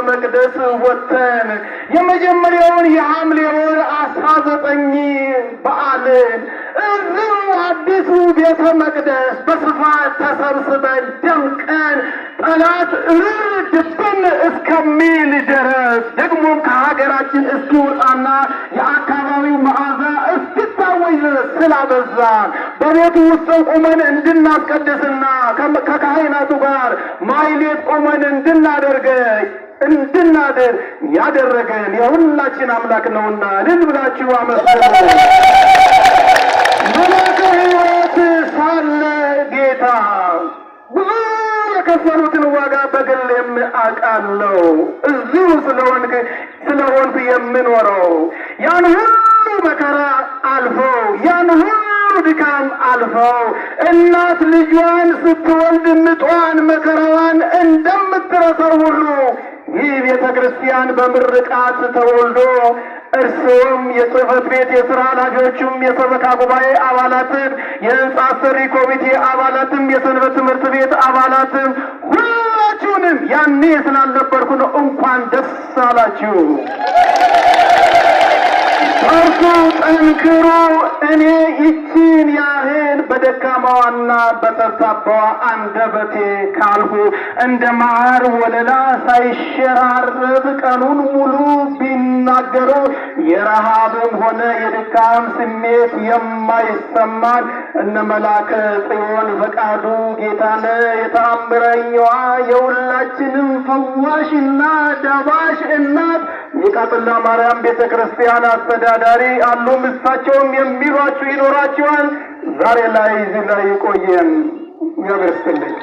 መቅደስ ወጥተን የመጀመሪያውን የሐምሌ ወር 19 በዓልን እዚሁ አዲሱ ቤተ መቅደስ በስፋት ተሰብስበን ደምቀን ጠላት እርር ድብን እስከሚል ድረስ፣ ደግሞም ከሀገራችን እስኪወጣና የአካባቢው መዓዛ እስኪታወጅ ድረስ ስላበዛን፣ በቤቱ ውስጥ ቁመን እንድናስቀድስና ከካህናቱ ጋር ማሕሌት ቆመን እንድናደር ያደረገን የሁላችን አምላክ ነውና እልል ብላችሁ አመስግኑ። መላከ ሕይወት ሳለ ጌታ ብዙ የከፈሉትን ዋጋ በግሌም አውቃለሁ። እዚሁ ስለሆንኩ የምኖረው ያን ሁሉ መከራ አልፈው፣ ያን ሁሉ ድካም አልፈው፣ እናት ልጇን ስትወልድ ምጧን መከራዋን እንደምትረሳው ሁሉ ይህ ቤተ ክርስቲያን በምርቃት ተወልዶ እርስዎም የጽህፈት ቤት የስራ ኃላፊዎቹም፣ የሰበካ ጉባኤ አባላትም፣ የህንፃ አሰሪ ኮሚቴ አባላትም፣ የሰንበት ትምህርት ቤት አባላትም፣ ሁላችሁንም ያኔ ስላልነበርኩ ነው፣ እንኳን ደስ አላችሁ። በርቱ፣ ጠንክሩ። እኔ ይቺን ያህል በደካማዋና በተርታባዋ አንደበቴ ካልሁ፣ እንደ ማር ወለላ ሳይሸራረብ ቀኑን ሙሉ ቢናገሩ የረሃብም ሆነ የድካም ስሜት የማይሰማን እነ መላከ ጽዮን ፈቃዱ ጌታነ፣ የተአምረኛዋ የሁላችንም ፈዋሽና ዳባሽ እናት፣ የቃጥላ ማርያም ቤተ ክርስቲያን አስተዳዳሪ አሉ። እሳቸውም የሚሏችሁ ይኖራችኋል። ዛሬ ላይ እዚህ ላይ ይቆየን። እግዚአብሔር ይስጥልኝ።